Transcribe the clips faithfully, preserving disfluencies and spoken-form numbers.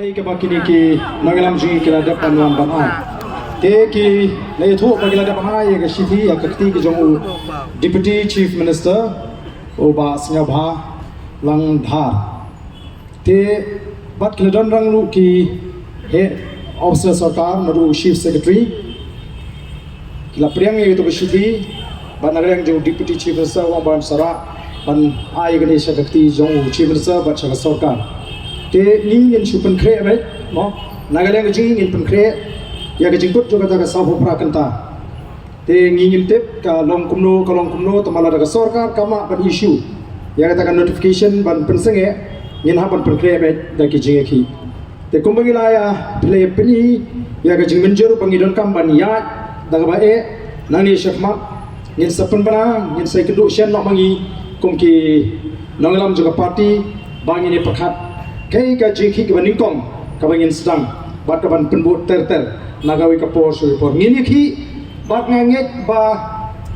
Ei, kaba kine ki nongïalam jong ngi ki la dep ban wan ban ai. Te ki la ïathuh ba ki la dep ban ai ïa ka shithi, ïa ka kti ka jong u Deputy Chief Minister, u Bah Sniawbhalang Dhar. Te bad ki la don rang ruh ki heh officer sorkar, naduh u Chief Secretary. Ki la pdiang ïa kito ki shithi, bad na ka liang jong u Deputy Chief Minister u ong ba un sa rah ban ai kane sha ka kti jong u Chief Minister bad sha ka sorkar. Te ngi ngin shu pynkhreh beit, mo. Na ka liang ka jong ngi ngin pynkhreh ïa ka jingkut jong kata ka sawphew phra kynta. Te ngi ngim tip ka long kumno, ka long kumno, tangba lada ka sorkar ka mad ban issue ïa kata ka notification ban pynsangeh, ngin hap ban pynkhreh beit da ki jingïakhih. Te kumba ngi la ïa pynlong ïa ka jingmynjur ba ngi donkam ban ïaid da kaba eh nangne shakhmat, ngin sa pynbna, ngin sa ïakynduh shen noh ma ngi kum ki nongïalam jong ka party ba ngin ïa pyrkhat kaei ka jingïakhih kaba nyngkong kaba ngin sdang bad kaban pynbud ter ter na kawei ka por sha kawei ka por. Ngin ïakhih bad nga ngeit ba,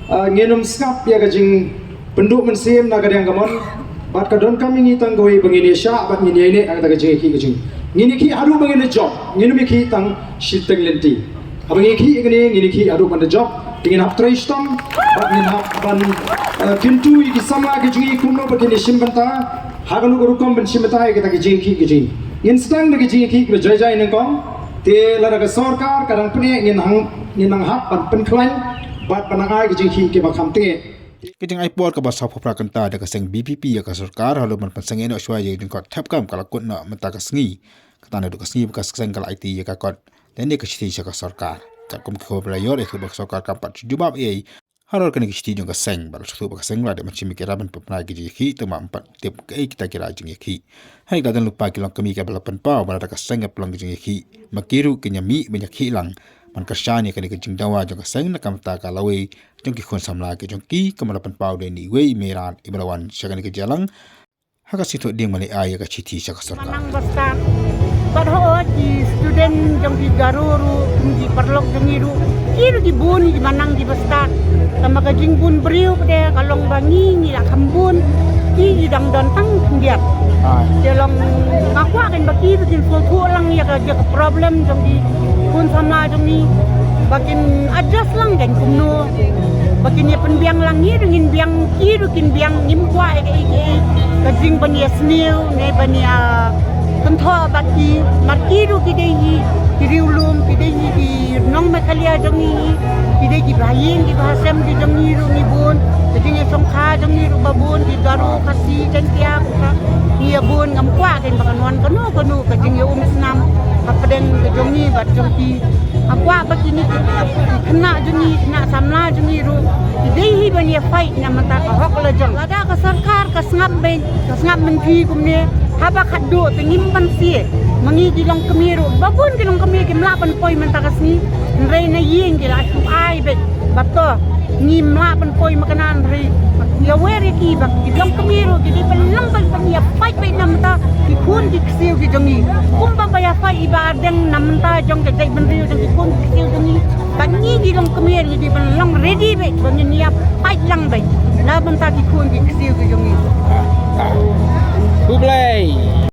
ah, ngin ym sngap ïa ka jing pynduh mynsiem na ka diang ka mon. Bad ka donkam ïa ngi tang kawei ba ngin ïashah bad ngin ïaineh ha kata ka jingïakhih ka jong ngi. Ngin ïakhih haduh ba ngin da jop, ngin ym ïakhih tang shiteng lynti. Haba ngi ïakhih ïa kane ngin ïakhih haduh ban da jop. Te ngin hap trei shitom bad ngin hap ban, eh, kyntu ïa ki samla ki jong ngi kumno ba kin ïashim bynta ha kano ka rukom ban shim bynta ïa kata ka jingïakhih ka jong ngi. Ngin sdang da ka jingïakhih kaba jai jai nyngkong. Te lada ka sorkar ka dang pyneh, ngin hap, ngin nang hap ban pynkhlaiñ bad ban nang ai ka jingïakhih kaba kham tyngeh. Ka jingai por kaba sawphew phra kynta da ka seng B P P ïa ka sorkar halor ban pynsangeh noh shuwa ïa ka jingkot thep kam ka la kut noh mynta ka sngi. Kata naduh ka sngi ba ka seng ka la aiti ïa ka kot lane ka shithi sha ka sorkar. Katkum ki khubor ba la ïoh, ïathuh ba ka sorkar kam pat shu jubab ei ei halor kane ka shithi jong ka seng, bad la shu ïathuh ba ka seng la dep ban shim ïa ki rah ban pynbna ïa ki jingïakhih, tangba ym pat tip kaei kita ki rah jingïakhih. Hynrei ka don lypa ki longkmie kiba la pynpaw ba lada ka seng ka pynlong ka jingïakhih, ma ki ruh kin ïa mih ban ïakhih lang ban kyrshan ïa kane ka jingdawa jong ka seng na ka bynta ka lawei jong ki khun samla ki jong ki, kumba la pynpaw da ine iwei i Meirad iba la wan sha kane ka jingïalang ha ka sngi Thohdieng ban leit ai ïa ka shithi sha ka sorkar. Manang ba stad. Bad hooid ki student jong ki Garo ruh, kum ki paralok jong ngi ruh, ki ruh ki bun ki manang kiba stad. Tangba ka jingbun briew pat ka long ba ngi ngi la kham bun, ki ki dang don tang khyndiat. Ai. Te long nga kwah kan ba ki ruh kin sngewthuh lang ïa ka, ïa ka problem jong ki khun samla jong ngi. Ba kin adjust lang kan kumno. Ba kin ïa pynbiang lang, ngi ruh ngin biang, ki ruh kin biang, ngim kwah ïa kaei kaei ka jingban ïasniew ne ban ïa kynthoh bad ki, namar ki ruh ki dei hi ki riewlum, ki dei hi ki nong Meghalaya jong ngi, ki dei ki bahaïing ki bahasem ki jong ngi ruh ngi bun, ka jingïashongkha jong ngi ruh ba bun, ki Garo, Khasi, Jaiñtia, Kha, ngi ïa bun, ngam kwah kan ba kan wan kano kano ka jingïaumsnam hapdeng ka jong ngi bad jong ki. Nga kwah ba kine ki khynnah jong ngi, khynnah samla jong ngi ruh ki dei hi ban ïa fight na ka bynta ka hok la jong. Lada ka sorkar ka sngap beit, ka sngap mynthi kumne, haba khatduh te ngim banse. Ma ngi ki longkmie ruh, ba bun ki longkmie kim lah ban poi mynta ka sngi. Hynrei na ïing ki la shu ai beit ba to ngim lah ban poi makna, hynrei ïa wer ïa ki ba ki longkmie ruh ki dei ban long ban, ban ïa fight beit na ka bynta ki khun ki ksiew ki jong ngi. Kumba ba ïa fight i Bah Ardent na ka bynta jong ka jaitbynriew jong ki khun ki ksiew jong ngi, ba ngi ki longkmie ngi dei ban long ready beit ba ngin ïa fight lang beit na ka bynta ki khun ki ksiew ki jong ngi. Khublei.